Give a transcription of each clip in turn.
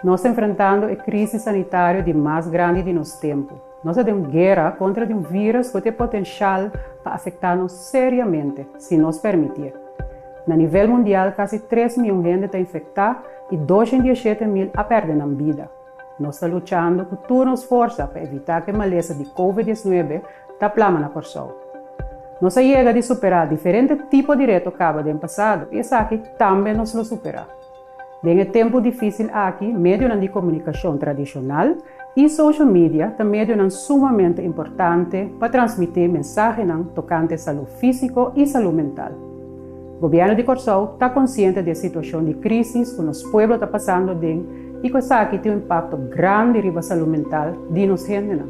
Nos ta enfrentando e krísis sanitario di mas grandi di nos tempu. Nos ta den un guera kontra di un vírus ku tin e potenshal pa afektá nos seriamente si nos permitié. Na nivel mundial kasi tres mion hende ta infektá i 217 mil a pèrdè nan bida. Nos ta luchando ku tur nos forsa pa evitá ku e malesa di Covid 19 ta plama na Kòrsou. Nos a yega di superá diferente tipo di reto kaba den pasado i esaki tambe nos lo superá. Den e tempu difísil aki, medionan di komunikashon tradishonal i social media ta medionan sumamente importante pa transmití mensahenan tokante salú físiko i salú mental. Gobièrnu di Kòrsou ta konsiente di e situashon di krísis ku nos pueblo ta pasando aden i ku esaki tin un impakto grandi riba salú mental di nos hendenan.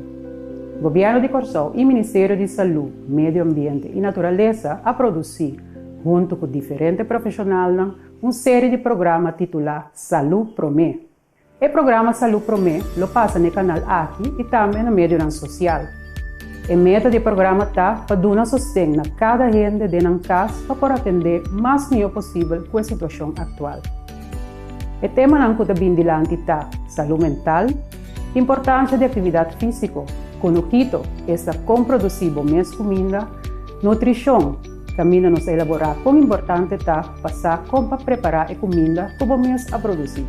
Gobièrnu di Kòrsou i Ministerio di Salú, Medio Ambiente i Naturalesa a produsí, huntu ku diferente profeshonalnan, un seri di programa titulá Salú Promé. E programa Salú Promé lo pasa na e kanal aki i tambe na medionan sosial. E meta di e programa ta pa duna sosten na kada hende den nan kas pa por atendé mas mihó posibel ku e situashon aktual. E temanan ku ta bin dilanti ta, salú mental, importansha di aktividat físiko, konokito, esta kon produsí bo mes kuminda, nutrishon, kaminda nos a elaborá kon importante ta pa sa kon pa prepará e kuminda ku bo mes a produsí.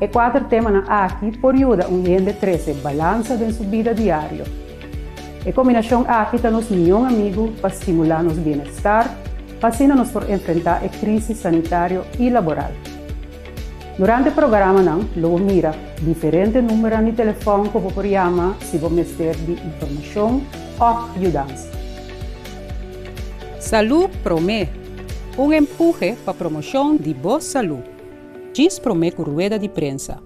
E kuater temanan aki por yuda un hende trese balansa den su bida diario. E kombinashon aki ta nos mion amigu pa stimulá nos bienestar, pa asina nos por enfrentá e krísis sanitario i laboral. Durante e programanan lo bo mira diferente numbernan di telefòn ku bo por yama si bo mester di informashon òf yudansa. Salú Promé, un empuhe pa promoshon di bo salú. Djis promé ku rueda di prensa.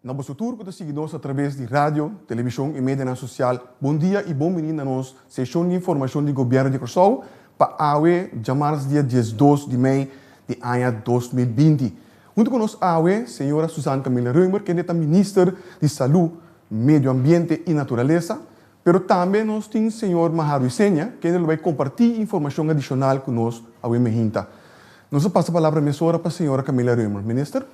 Na boso tur ku ta sigui nos atraves di radio, televishon i medianan sosial, bon dia i bon bini na nos seshon di informashon di Gobièrnu di Kòrsou pa awe djamars dia 12 di mei di aña 2020. Huntu ku nos awe señora Suzanne Camilla Römer kende ta Minister di Salú, Medio Ambiente i Naturalesa, pero tambe nos tin señor Mahar Ruiseña kende lo bai kompartí informashon adishonal ku nos awe mehinta. Nos a pasa palabra mesora pa señora Camilla Römer. Minister?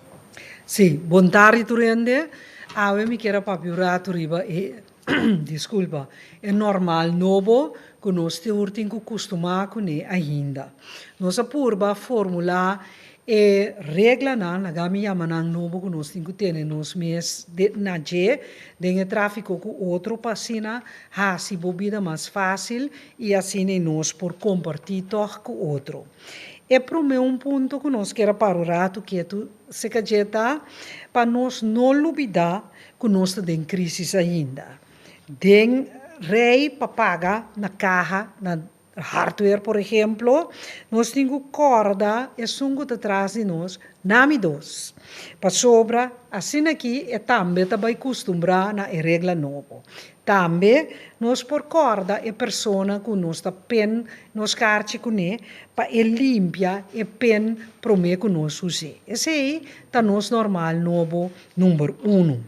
Sí, bon tardi tur hende. Awe mi kier a papia un ratu riba e, disculpa, e normal nobo ku nos tur tin ku kustumá kuné ainda. Nos a purba formulá E reglanan, laga mi yama nan nobo ku nos tin ku tene nos mes na dje den e tráfiko ku otro pa asina hasi bo bida mas fásil i asina nos por kompartí tòg ku otro. E promé un punto ku nos kier a para un ratu ketu seka dje ta pa nos no lubidá ku nos ta den krísis ainda. Den rei pa paga na kaha na. Hardware por ehemplo, nos tin ku kòrda esun ku ta tras di nos, nami dos. Pasobra asina aki e tambe ta bai kustumbrá na e regla nobo. Tambe nos por kòrda e persona ku nos ta pen nos karchi kuné pa e limpia e pen promé ku nos us'é. Esei ta nos normal nobo number unu.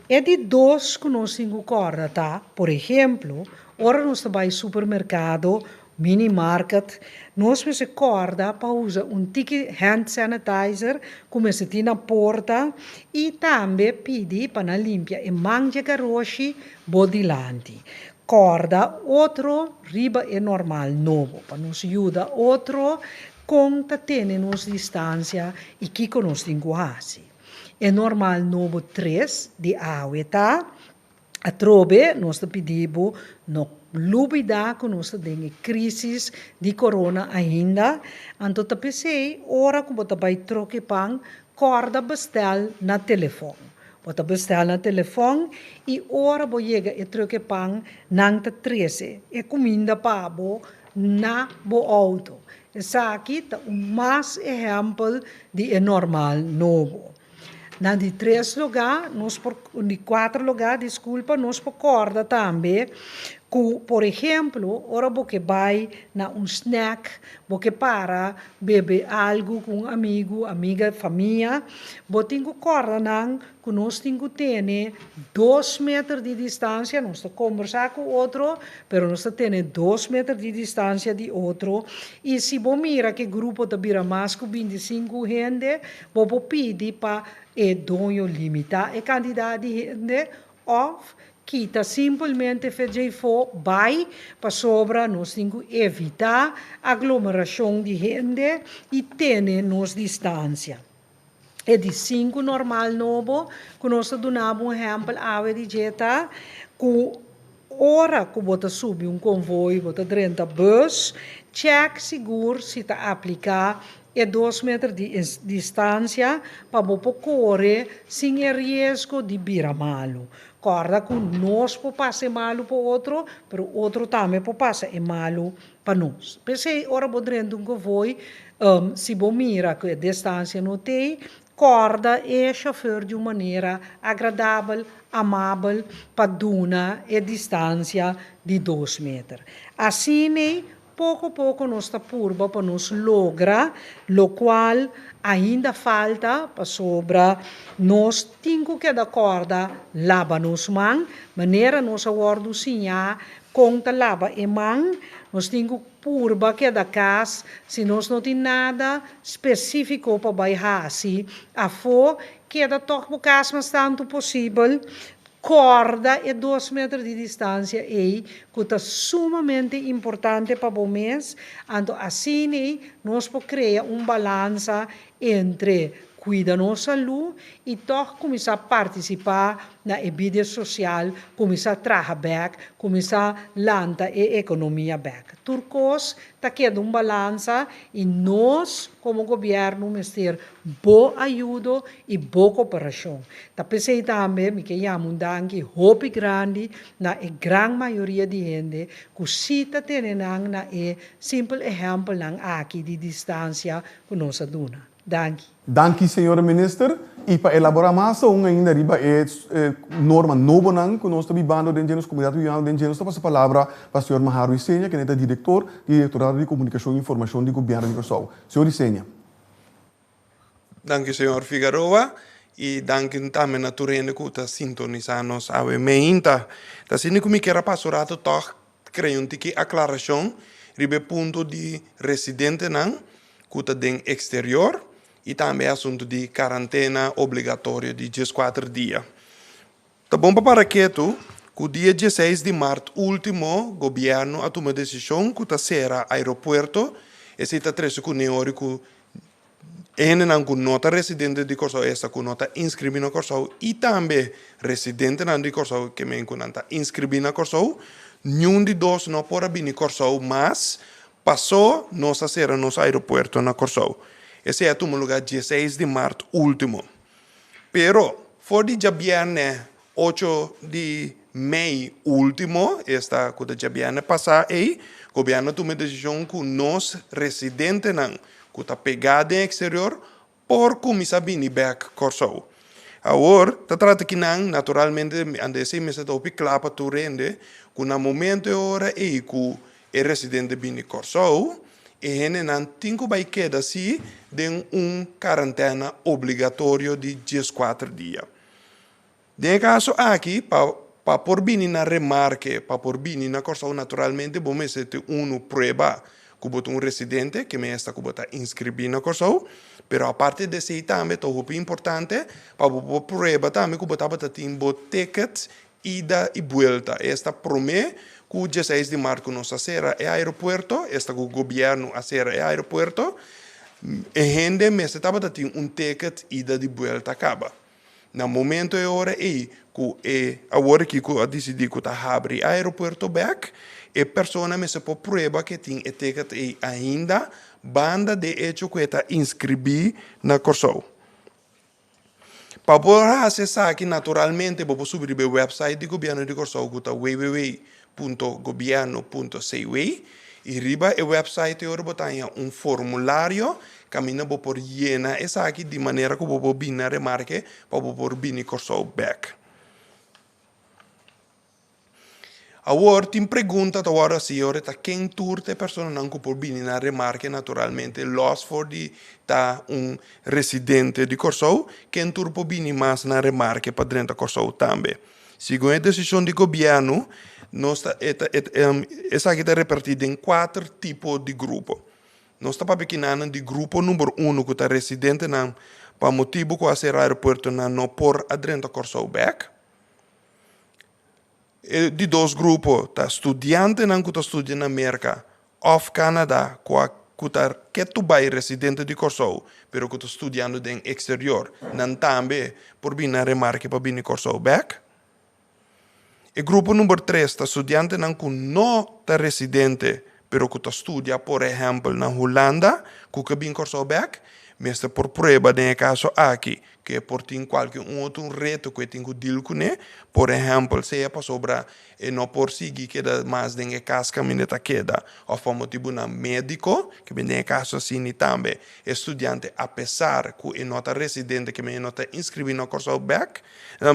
E di dos ku nos tin ku kòrda ta, por ehemplo, ora nos ta bai supermerkado, mini market, nos mester kòrda pa usa un tiki hand sanitizer ku mester tin na porta i tambe pidi pa nan limpia e man dje garoshi bo dilanti. Kòrda otro riba e normal nobo pa nos yuda otro kon ta tene nos distansia i kiko nos tin ku hasi. E normal nobo tres di awe ta, Atrobe nos ta pidi bo no lubida ku nos ta den e krisis di korona ainda, anto ta p'esei ora ku bo ta bai troke pan kòrda bestèl na telefòn. Bo ta bestèl na telefòn i ora bo yega e troke pan nan ta trese e kuminda pa bo na bo outo. Esaki ta un mas ehèmpel di e normal nobo. Na di tres lugá nos por, di kuater lugá, diskulpa, nos por kòrda tambe ku, por ehemplo, ora bo ke bai na un snack, bo ke para bebe algu ku un amigu, amiga, famia, bo tin ku kòrda nan ku nos tin ku tene dos meter di distansia, nos ta kombersá ku otro, pero nos ta tene dos meter di distansia di otro, i si bo mira ku e grupo ta bira mas ku bintisinku hende, Bo por pidi pa e doño limitá e kantidat di hende òf kita simpelmente fe djeifó bai pasobra nos tin ku evitá aglomerashon di hende i tene nos distansia. E di sinku normal nobo ku nos ta duna bo un ehèmpel awe di dje ta ku ora ku bo ta subi un konvoi, bo ta drenta bus, chèk sigur si ta apliká E dos meter di distansia pa bo por kore sin e riesgo di bira malu. Kòrda ku nos por pasa e malu pa otro, pero otro tambe por pasa e malu pa nos. P'esei ora bo drenta un konvoi, si bo mira ku e distansia no t'ei, kòrda e shofèr di un manera agradabel, amabel pa duna e distansia di dos meter. Asin'ei Poko poko nos ta purba pa nos logra lokual ainda falta pasobra nos tin ku keda kòrda laba nos man manera nos a wòrdu siñá kon ta laba e man. Nos tin ku purba keda kas si nos no tin nada spesífiko pa bai hasi afó keda tòg bo kas mas tantu posibel. Kòrda e dos meter di distansia ei ku ta sumamente importante pa bo mes, anto asina nos por krea un balansa entre kuida nos salú i tòg kuminsá partisipá na e bida sosial, kuminsá traha bèk, kuminsá lanta e ekonomia bèk. Tur kos ta keda un balansa i nos komo gobièrnu mester bo ayudo i bo koperashon. Ta p'esei tambe mi ke yama un danki hopi grandi na e gran mayoria di hende ku si ta tene nan na e simpel ehèmpelnan aki di distansia ku nos a duna. Danki. Danki señora Minister. I pa elabora mas aun ainda riba e norma nobonan ku nos ta bibando den dje, nos komunidat ta bibando den dje, nos ta pasa palabra pa señor Maharo Isenia, kende ta direktor di Direktorado di Komunikashon i Informashon di Gobièrnu di Kòrsou. Señor Isenia. Danki señor Figaroa y danki tambe na tur hende cu ta sintonisa nos awe meinta. Ta asina cu mi kier a pasa un rato tog crea un tiki aclaracion riba e punto di residentenan cu ta den exterior y tambe e asunto di carantena obligatorio di diescuater dia. Ta bon pa para ketu ku dia dieseis di mart último gobièrnu a tuma desishon ku ta sera aeropuerto, esei ta trese ku neori ku e hendenan ku no ta residente di Kòrsou esta ku no ta inskribí na Kòrsou i tambe residentenan di Kòrsou ke men ku nan ta inskribí na Kòrsou, niun di dos no por a bini Kòrsou mas pasó nos a sera nos aeropuerto na Kòrsou. Esei a tuma lugá dieseis di mart último. Pero, for di djabièrnè ocho di mei último, esta ku ta djabièrnè pasá ei, Gobièrnu a tuma e desishon ku nos residentenan ku ta pegá den eksterior por kuminsá bini bèk Kòrsou. Awor, ta trata kinan, naturalmente, anda esei mester ta hopi kla pa tur hende, ku na momento e ora ei ku e residente bini Kòrsou, e hendenan tin ku bai keda sí den un karantèna obligatorio di dieskuater dia. Den e kaso aki, pa pa por bini na remarke, pa por bini na Kòrsou naturalmente bo mester tin unu prueba ku bo ta un residente, ke mester ku bo ta inskribí na Kòrsou, pero aparte di esei tambe ta hopi importante pa bo por prueba tambe ku bo tabata tin bo ticket ida i buelta. Esta promé ku dieseis di mart ku nos a sera e aeropuerto, esta ku gobièrnu a sera e aeropuerto, e hende mester tabata tin un ticket ida di buelta kaba. Na momento e ora ei ku e awor aki ku a disidí ku ta habri e aeropuerto bèk, e persona mester por prueba ku e tin e ticket ei ainda banda de echo ku e ta inskribí na Kòrsou. Pa por hasi esaki naturalmente bo por subi riba e wèpsait di Gobièrnu di Kòrsou ku ta www punto gobièrnu punto cw i riba e wèpsait ei ora bo ta haña un formulario kaminda bo por yena esaki di manera ku bo por bini na remarke pa bo por bini Kòrsou bèk. Awor tin pregunta ta wòrdu hasi ora ta ken tur ta e personanan ku por bini na remarke naturalmente lòs for di ta un residente di Kòrsou ken tur por bini mas na remarke pa drenta Kòrsou tambe. Segun e desishon di gobièrnu, nos ta e ta esaki ta repartí den kuater tipo di grupo. Nos ta papia kinanan di grupo number uno ku ta residentenan pa motibu ku a sera aeropuertonan no por a drenta Kòrsou bèk. E di dos grupo ta studiantenan ku ta studia na Merka òf Canada ku a ku ta ketu bai residente di Kòrsou pero ku ta studiando den eksterior, nan tambe por bini na remarke pa bini Kòrsou bèk. E grupo number tres ta studiantenan ku no ta residente pero ku ta studia por ehèmpel na Hulanda ku ke bini Kòrsou bèk, mester por prueba den e kaso aki ku e por tin kualke un otro un reto ku e tin ku dil kuné, por ehèmpel sea pasobra e no por sigui keda mas den e kas kaminda e ta keda òf pa motibunan médiko, ke bin den e kaso asini tambe e studiante apesar ku e no ta residente ke men e no ta inskribí na Kòrsou bèk,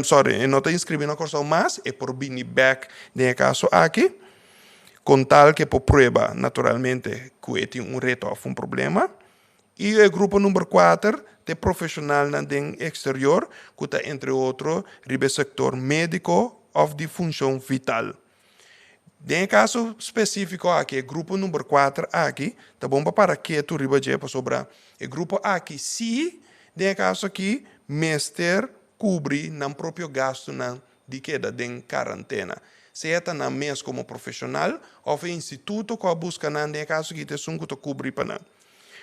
sorry, e no ta inskribí na Kòrsou mas, e por bini bèk den e kaso aki, kon tal ku e por prueba naturalmente ku e tin un reto òf un problema. I e grupo number kuater ta e profeshonalnan den eksterior ku ta entre otro riba e sektor médiko òf di funshon vital. Den e kaso spesífiko aki e grupo number kuater aki ta bon pa para ketu riba dje pasobra e grupo aki sí den e kaso aki mester kubri nan propio gastunan di keda den karantena, sea ta nan mes komo profeshonal òf e instituto ku a buska nan den e kaso aki ta esun ku ta kubri pa nan.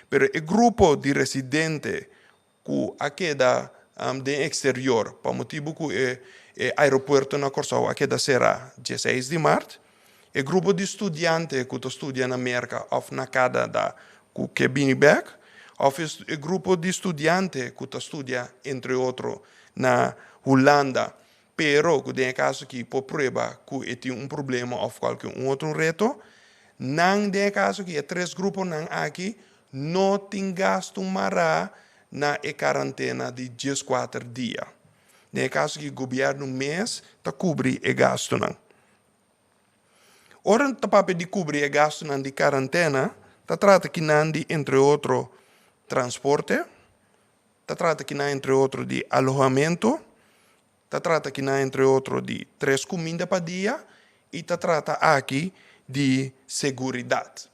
Pero e grupo di residente ku a keda den eksterior pa motibu ku e aeropuerto na Kòrsou a keda será dieseis di mart, e grupo di studiante ku ta studia na Merka òf na Kanada ku ke bini bèk, òf e grupo di studiante ku ta studia entre otro na Hulanda, pero ku den e kaso aki por prueba ku e tin un problema òf kualke un otro reto, nan den e kaso aki e tres gruponan aki no tin gastu mará na e karantena di dieskuater dia. Den e kaso aki gobièrnu mes ta kubri e gastunan. Ora ta papia di kubri e gastunan di karantena, ta trata kinan di entre otro transporte, Ta trata kinan entre otro di alohamentu, ta trata kinan entre otro di tres kuminda pa dia i ta trata aki di seguridat.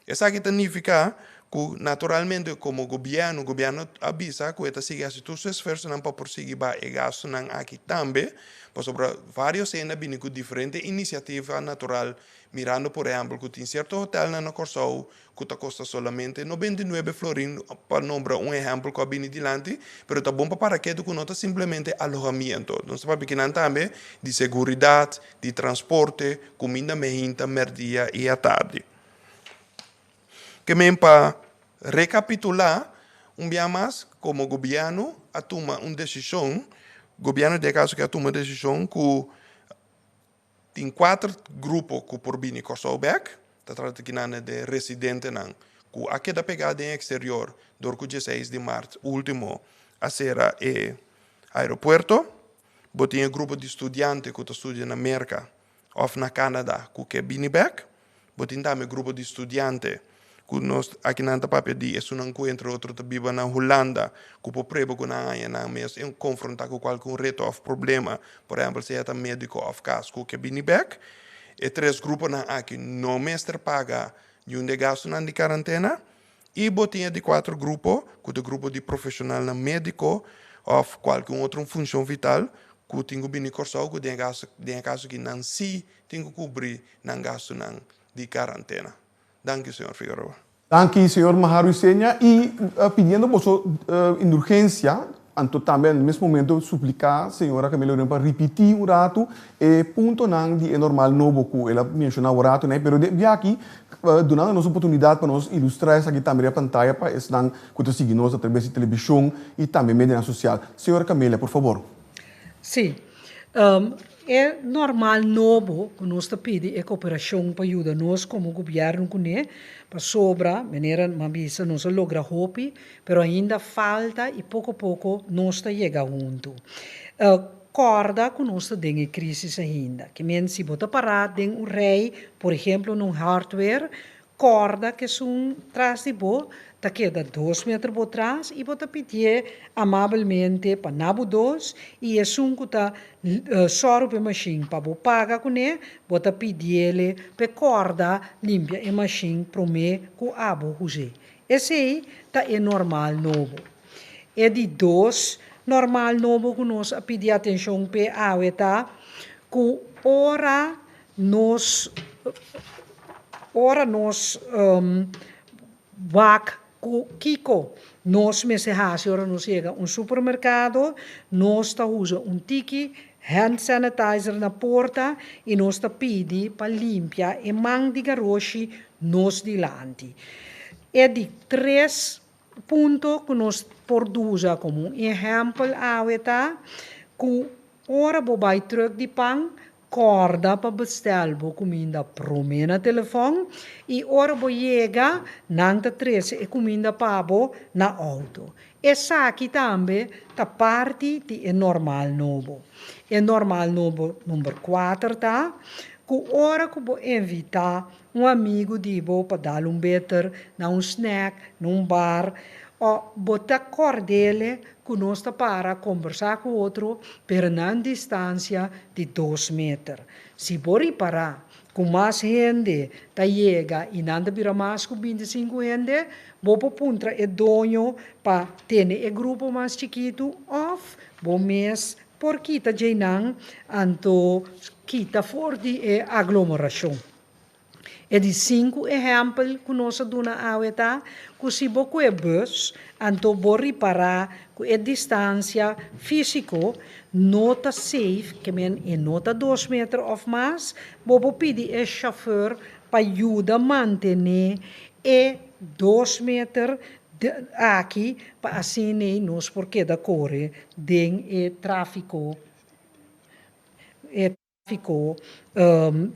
Esaki ta nifiká ku naturalmente komo gobièrnu, gobièrnu a bisa ku e ta sigui hasi tur su esfuersonan pa por sigui baha e gastunan aki tambe, pasobra vários hende a bini ku diferente inisiativa natural mirando por ehèmpel ku tin sierto hotèlnan na Kòrsou ku ta kosta solamente 99 florin, pa nombra un ehèmpel ku a bini dilanti, pero ta bon pa para ketu ku no ta simplemente alohamiento. Nos ta papia kinan tambe di seguridat, di transporte, kuminda mehinta, mèrdia i atardi. Ke men pa rekapitulá un bia mas, komo gobièrnu a tuma un desishon, gobièrnu den e kaso aki a tuma desishon ku Tin kuater grupo ku por bini Kòrsou bèk. Ta trata kinan di residentenan ku a keda pegá den eksterior dor ku 16 di mart último a sera e aeropuerto. Bo tin e grupo di studiante ku ta studia na Merka òf na Canada ku ke bini bèk. Bo tin tambe grupo di studiante ku nos akinan ta papia di esunnan ku entre otro ta biba na Hulanda ku por preba ku nan haña nan mes konfrontá ku kualke un reto òf problema, por ehèmpel sea ta médiko òf kas ku ke bini bèk. E tres gruponan aki no mester paga niun di e gastunan di karantena. I bo tin e di kuater grupo ku ta e grupo di profeshonalnan médiko òf kualke un otro funshon vital ku tin ku bini Kòrsou ku den e kaso den e kaso aki nan sí tin ku kubri nan gastunan di karantena. Danki señor Figueroa. Danki señor Maharu Isenia i pidiendo boso indulgensia anto tambe na mes momento suplica señora Camila Uribe pa ripiti un ratu e puntonan di e normal nobo cu el a menciona un ratu ney pero de aki dunando nos oportunidad pa nos ilustra esaki tambe riba pantaya pa esnan cu ta sigui nos atraves di television y tambe medianan social. Señora Camila por favor. Sí. E normal nobo ku nos ta pidi e koperashon pa yuda nos komo gobièrnu kuné, pasobra, manera mi a bisa, nos a logra hopi, pero ainda falta i poko poko nos ta yega huntu. Kòrda ku nos ta den e krísis ainda. Ke men si bo ta pará den un rei, por ehemplo na un hardware, Kòrda ku esun tras di bo ta keda dos meter bo tras i bo ta pidié amabelmente pa na bo dos i esun ku ta sòru pa e mashin pa bo paga kuné, bo ta pidiele pa e kòrda limpia e mashin promé ku abo us'é. Esei ta e normal nobo. E di dos normal nobo ku nos a pidi atenshon p'e awe ta ku ora Nos ora nos wak ku kiko nos mester hasi ora nos yega un supermerkado, nos ta usa un tiki hand sanitizer na porta i nos ta pidi pa limpia e man di garoshi nos dilanti. E di tres punto ku nos por usa komo un ehèmpel awe ta ku ora bo bai trùk di pan, Kòrda pa bestèl bo kuminda promé na telefòn i ora bo yega nan ta trese e kuminda pa bo na outo. Esaki tambe ta parti di e normal nobo. E normal nobo number kuater ta ku ora ku bo invitá un amigu di bo pa dal un beter na un snack, na un bar, o bo ta kòrd'ele ku nos ta para kombersá ku otro pero na un distansia di dos meter. Si bo ripará ku mas hende ta yega i nan ta bira mas ku 25 hende, bo por puntra e doño pa tene e grupo mas chikitu òf bo mes por kita djeinan anto kita for di e aglomerashon. E di sinku ehèmpel ku nos a duna awe ta ku si bo kue bus, anto bo ripará ku e distansia físiko no ta safe, ke men e no ta dos meter òf mas, bo por pidi e shofùr pa yuda mantené e dos meter aki pa asina nos por keda kore den e tráfiko. E tráfiko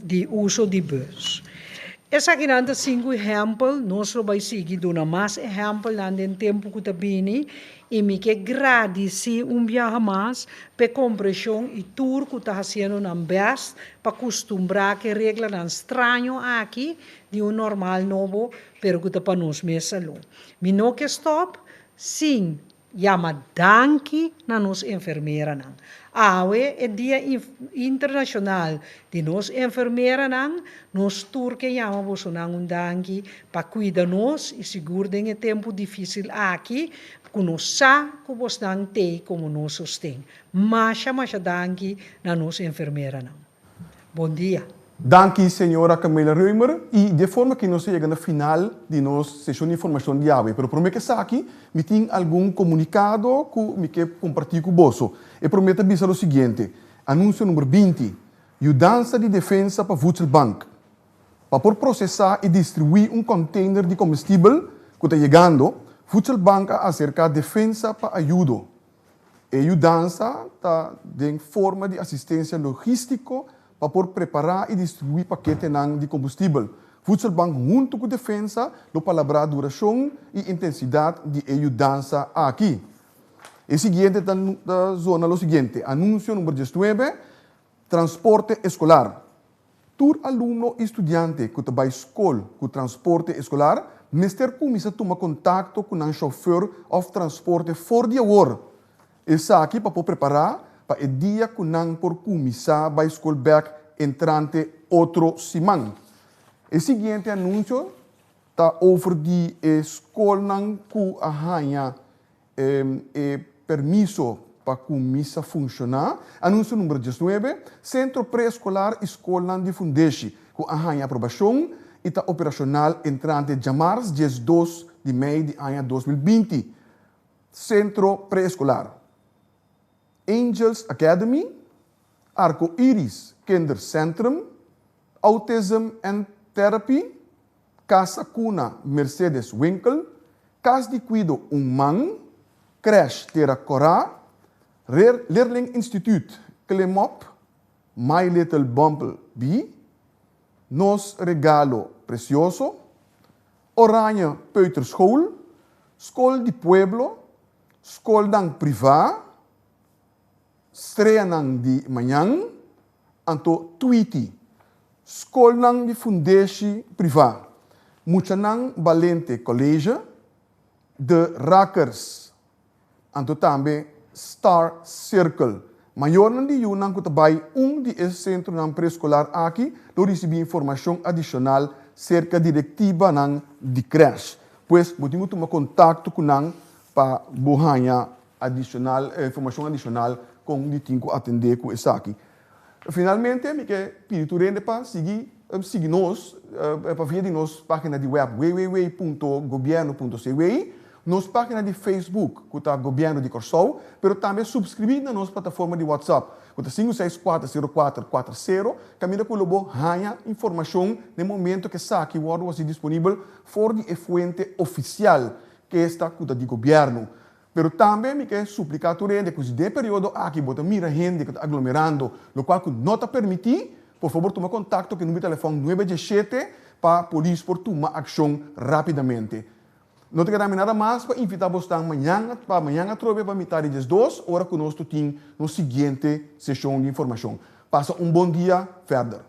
di uso di bus. Esakinan ta sinku ehèmpel, nos lo bai sigui duna mas ehèmpelnan den tempu ku ta bini i mi ke gradisí un biaha mas pa e kompreshon i tur ku ta hasiendo nan bèst pa kustumbrá ku e reglanan straño aki di un normal nobo pero ku ta pa nos mes salú. Mi no ke stòp sin Yama danki na nos enfermeranan. Awe e dia internashonal di nos enfermeranan, nos tur ke yama bosonan un danki pa kuida nos i sigur den e tempu difisil aki ku nos sa ku bosnan tei komo nos sosten. Masha masha danki na nos enfermeranan. Bon dia. Danki señora Camila Römer y di e forma aki nos a yega na final di nos sesion di informacion di awe. Pero prome cu esaki mi tin algun comunicado cu mi ke comparti cu boso. E prome ta bisa lo siguiente, Anuncio number 20, Yudansa di defensa pa Voedselbank. Pa por procesa y distribui un container di comestibel cu ta yegando, Voedselbank a acerca Defensa pa ayudo. E yudansa ta den forma di asistensia logístiko pa por prepará i distribuí paketenan di kombustibel. Voedselbank huntu ku Defensa lo palabrá durashon i intensidat di e yudansa aki. E siguiente ta zona lo siguiente, Anunsio number diesnuebe, Transporte eskolar. Tur alumno i studiante ku ta bai skol ku transporte eskolar mester kuminsá tuma kontakto ku nan shofùr òf transporte for di awor. Esaki pa por prepará pa e dia ku nan por kuminsá bai skol bèk entrante otro siman. E siguiente anunsio ta over di e skolnan ku a haña e permiso pa kuminsá funshoná. Anunsio number diesnuebe, Sentro preeskolar i skolnan di fundeshi ku a haña aprobashon i ta operashonal entrante djamars 12 di mei di aña 2020. Sentro preeskolar, Angels Academy, Arco Iris Kindercentrum, Autism and Therapy, Casa Cuna Mercedes Winkel, Cas di Cuido Un Man, Crèche Tera Corá, Leerling Instituut Klimop, My Little Bumble Bee, Nos Regalo Precioso, Oranje Peuterschool, Skol di Pueblo, skolnan privá, Streanan di Mañan, anto Tweety, skolnan di fundeshi privá, Muchanan Balente College, De Rakkers, Anto tambe Star Circle. Mayornan di yunan ku ta bai un di e sentronan preeskolar aki lo risibí informashon adishonal serka direktivanan di krèsh. Pues bo tin ku tuma kontakto ku nan pa bo haña adishonal informashon adishonal kon di tin ku atendé ku esaki. Finalmente mi ke pidi tur hende pa sigui sigui nos pa via di nos pagina di web www.gobierno.cw, nos pagina di Facebook ku ta Gobierno di Kòrsou, pero tambe subscribí na nos plataforma di WhatsApp ku ta sinku seis kuater sero kuater kuater sero kaminda ku lo bo haña informashon na e momento ku esaki wòrdu hasi disponibel for di e fuente ofisial kesta ku ta di gobièrnu. Pero tambe mi ke supliká tur hende ku si den e periodo aki bo ta mira hende ku ta aglomerando, lokual ku no ta permití, por fabor tuma kontakto ku e number di telefòn nuebe diesshete pa polis por tuma akshon rápidamente. No ta keda mi nada mas pa invitá bosnan mañan pa mañan atrobe pa mitá di 12 ora ku nos lo tin nos siguiente seshon di informashon. Pasa un bon dia verder.